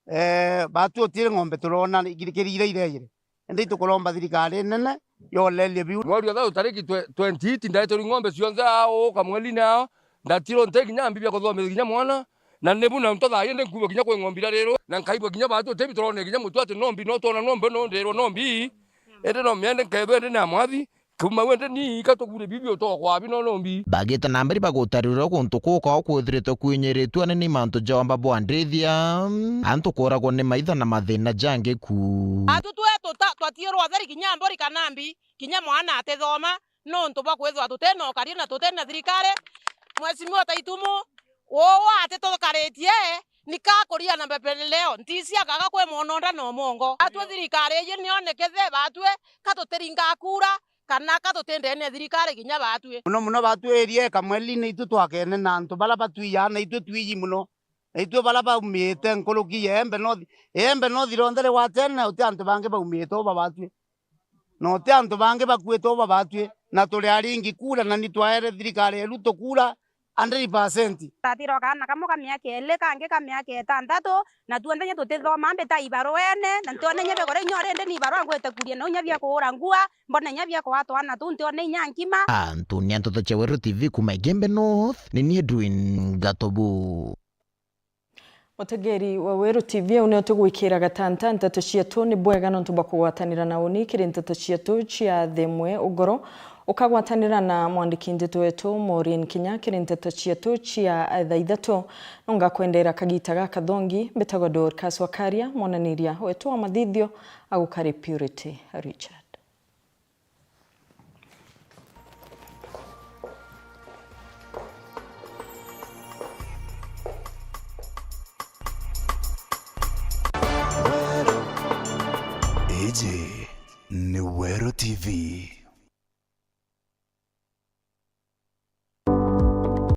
Eh, baatwi utiri ng'ombe turoona kiri iria ireyire. Indi itukuromba thirikari nene yorerie biu. Mweri wa thatu tariki twe-, twenty eight, ndaituri ng'ombe cionthe ao kamweri-ini ao, ndatiro nte kinya mbi bia kuthomithia kinya mwana, na nibu na nto thaa indi nkuigua kinya kwi ng'ombe irarirwe, na nkaigua kinya baatwi uti bi turone kinya Mutuati no mbi, no twona no mbi, no ndirwa no mbi, indi no miende nkethwe indi ni Amwathi, kuma wende ni ika tugure bibi utokwa bi no no mbi. Bagite na mbere bagutarirwa guntu kuu kwao kwithiritwe kwinyiritue ni mantu ja wamba bwa ndithia, antu kuuragwa ni maitha na mathina jangi ku. Atu twe tuta-, twatiirwa utheri kinya mburi kana mbi, kinya mwana atithoma, nontu bwa kwithirwa tutina ukari na tutina thirikari. Mheshimiwa Taitumu, uu atitukaritie, ni ka kuria na mapendeleo, ntisi akaga kwi mononda na umongo. Atwi thirikari iji nionekethe batwi, ka tutiringa kura, kana ka tuti ndene ya thirikari kinya batwi. Muno muno batwi area kamweri-ini itu twakene na antu baria batwiyaa na itwi twiji muno. Na itwi baria baumiite nkuruki ya Embe North, Embe North ronthe rigwatene, uti antu bangi baumiite uba batwi. Na uti antu bangi bakuite uba batwi, na turi aringi kura, na ni twaere thirikari ya Ruto kura hundred percent. Tatira o kaana kamwe ka miaka iiri, kangi ka miaka itantatu, na tuonthe inya tutithoma, mbita ibaruene, na ntiona inya bia kuria inya urindi ni ibarua ngwite kuria, na inya bia kuura ngua, mbona inya bia kwaa twana tuu, ntiona inya nkima. Anthony Antoto cia Weru T V kuma Igembe North, ni ni Edwin Gatobu. Mutegeri wa Weru T V, au nio tugwikira gatanta nteto cietu. Ni bwega nontu bwa kugwatanira na uni kiri nteto cietu cia thimwe ugoro. Ukagwatanira na mwandiki nteto wetu Maureen Kinya kiri nteto cietu cia thaa ithatu. Nonga kwendera kagita gaka thongi, mbitagwa Dorcas Wakaria, mwananiria wetu wa mathithio agukari Purity Richard. Iji ni Weru T V.